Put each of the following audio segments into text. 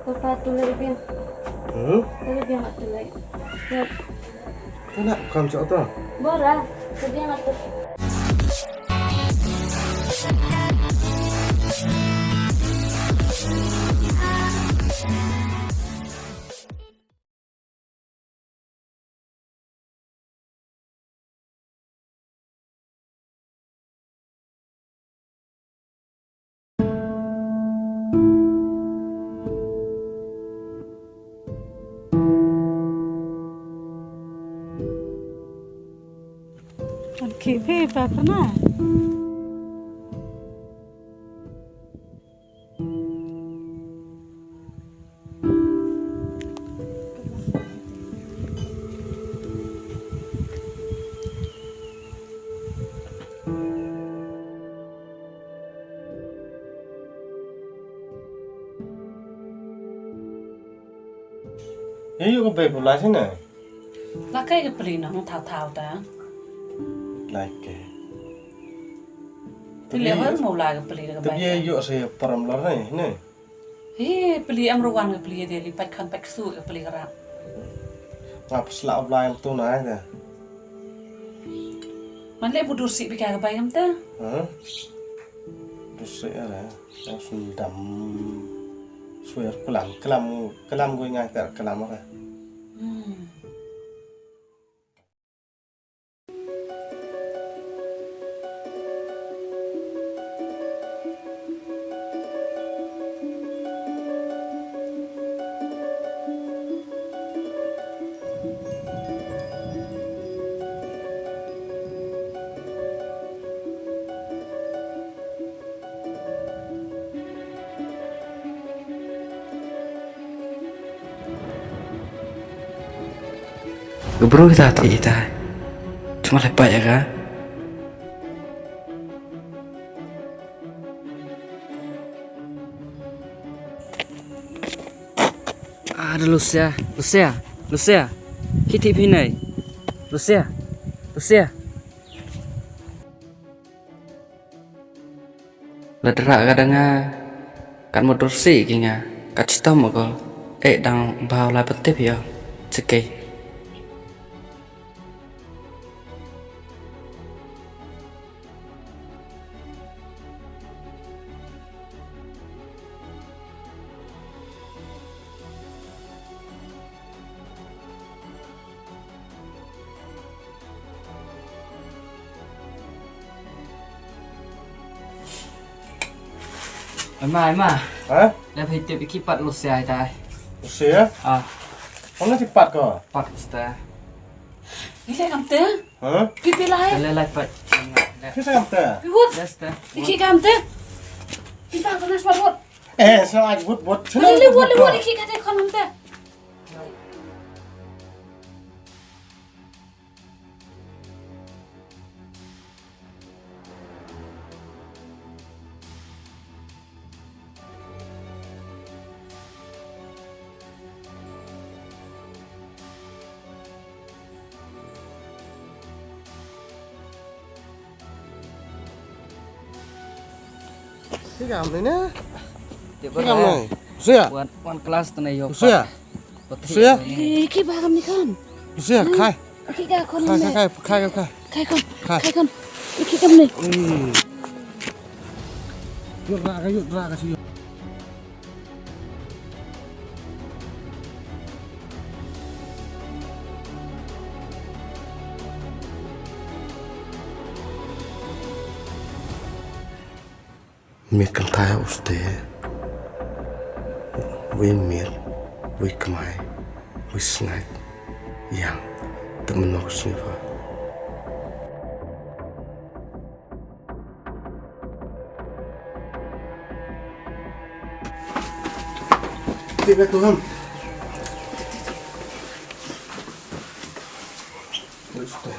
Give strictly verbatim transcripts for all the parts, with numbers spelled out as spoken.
Papa, tu lei biang. Hmm? Tu lei biang, tu lei. Ya. Kana kam cha to? Bora, tu biang tu. An ki phi pa kana. Ïa ïoh ka bei pula sini. La kai ka pli nong thaw thaw ta. Like. Ti le hor mo la ka pli ka bai. Te ïoh se param lor ne ne. He pli am rawan ka pli de li pat khan pat su ka pli ka rak. Nga psla u lai am tu nai de. Man le budur si bika ka bai am te. Ha? Budur si ara. Yang sundam. Suer kelam kelam kelam gue ngai ter kelam ara. Hmm. Ka bru kita ti ita. Cuma lepak ya ka. Ada Lucia, Lucia, Lucia. Kiti pinai. Lucia, Lucia. La dra ka da nga. Kat mudur si ki nga. Kat chitom ko. Eh dang bau la petip yo. Cekei. Ai ma, ai ma. Ha? Leh phi tip i ki pat Lucia ita. Lucia? Ah. Ong na ki pat ko? Pat Lucia. Ni leh kam te? Ha? Ki pi lai. Leh lai pat. Ki te kam te? Pi wut. Yes te. Ki kam te? Ki pat ko nas pat wut. Eh, so ai wut wut. Leh wut leh wut ki ka te kon te. Ki kam ni ne? Ki kam ni. Sia. One, one class tu na yo. Sia. Sia. Eh, ki ba kam ni kam. Sia, khai. Ki ka kon ni. Khai, khai, khai, khai. Khai kon. Khai. Khai kon. Ki kam ni. Yut ra ka, yut ra ka si. Miet kynthai u ste. Wei miet, wei kmai, wei sngaid. Yang, te mynno ka sngi ba. Tiba tu ham. Wei ste.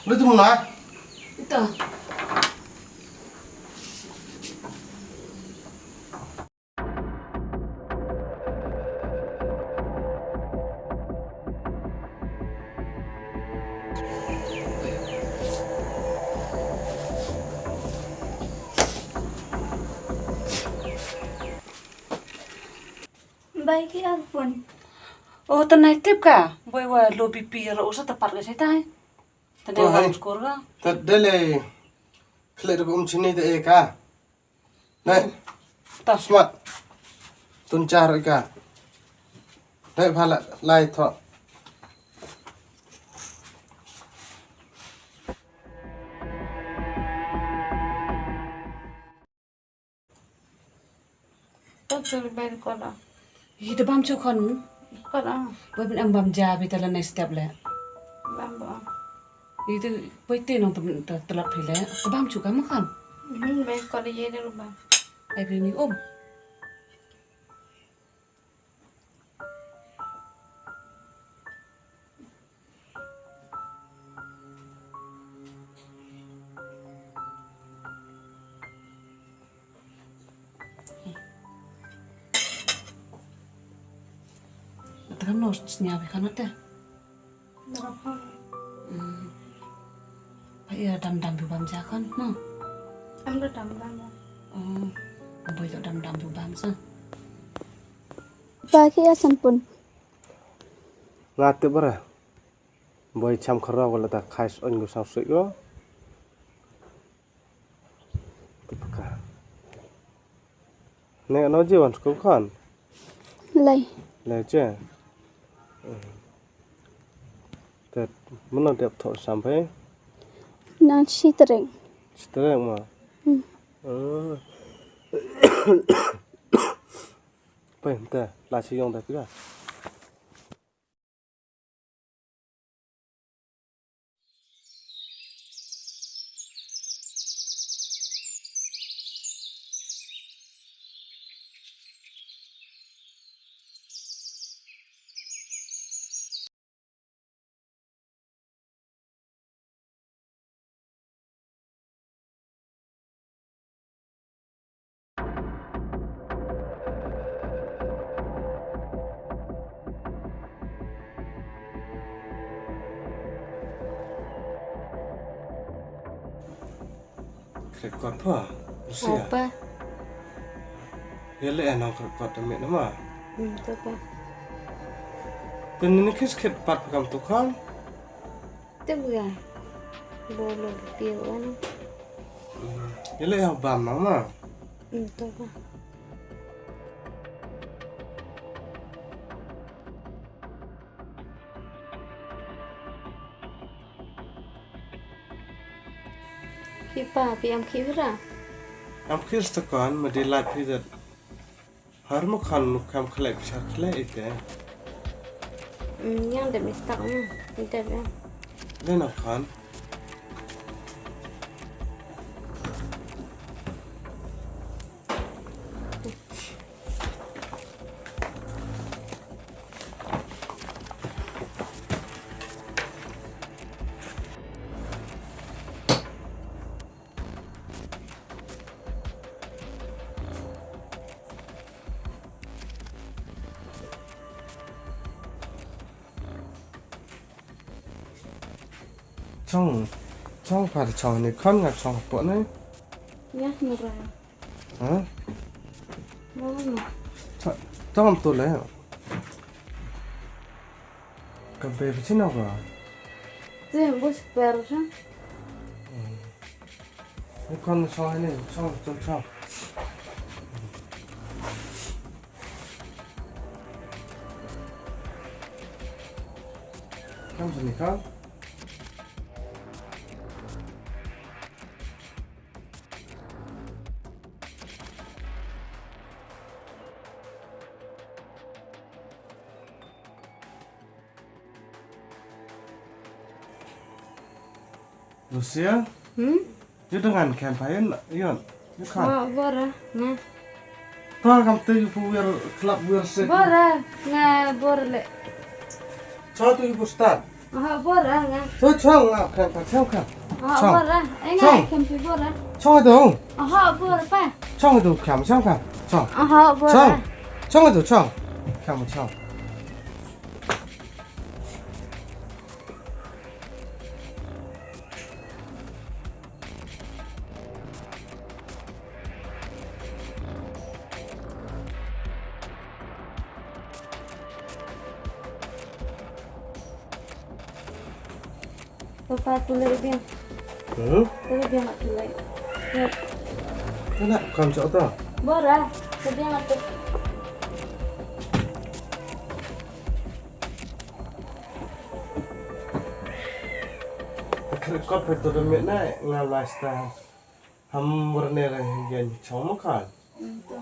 Lu tu muna? Ito. Bai ki ar pun. Oh, tan nai tip ka. Boi wa low B P ra usa ta pat ka sai tai. Tan nai wa skor ka. Ta dele. Khle da ko um chini ta e ka. Nai. Ta. Smat. Tun char ka. Nai phala lai tho. Tot tu bai ko la. Yi da bam chu khon. Ko la. Bai bin am bam ja bi ta la nai step le. Bam ba. Yi tu bai te nong tu tu lat phi le. Ka bam chu ka ma khon. Hmm, bai ko la ye de bam. Ai bi ni um. Tengah no snya be kan ada. Hmm. Pa ïa dam dam bu bam ja kan, no? Am da dam dam. Oh. Boi to dam dam bu bam sa. Pa ki ïa san pun. Nga tip ba re. Boi cham kharaw wala ta khais on gu sang sui go. Tip ka. Ne ano ji wan skul khon? Lai. Lai che. Te mano dep tho sam phe? Nan shi tereng. Shi tereng ma. Hmm. Oh. Phe te la shi yong da pika. Khreh kot pha. Usia. Opa. Ïa le anang khreh kot te met nama. Hmm, to pa. Te ni khis khet pat pa kam tu kham. Te bga. Bolo pil wan. Hmm. Ïa le ïa bam nama. Hmm, to pa. Phi pa, phi am khih ra? Am khih stakon, ma di lait phi dat. Har ma khan nuk kham khlek pisa khlek ite. Mm, yang dep istak na, dep ya. Dena khan. Chong, chong pha chong ni khon nga chong po ne. Ya, nura. Ha? Nura. Chong, chong tu le. Ka be phi chino ka? Te bus per sa. Hmm. Ni khon chong ni, chong, chong, chong. Kam sini kan? Lucia? Hmm? Yu dengan kem payon yon. Yu kan. Oh, bora, nga. Tor kam tu yu pu wir klap wir se. Bora, nga bora le. Cho tu yu pu start. Aha, bora, nga. Cho cho nga kem pa cho kem. Aha, bora. Eh, nga kem pi bora. Cho tu. Aha, bora pa. Cho tu kem cho kem. Cho. Aha, bora. Cho tu cho. Kem cho. Papa, tu lei biang. Hmm? Tu lei biang tu lei. Ya. Kana kam sa ta? Bora, tu biang tu. Kare kop tu demi na ngal lifestyle. Ham warne re gen chong mo kan. Hmm, tu.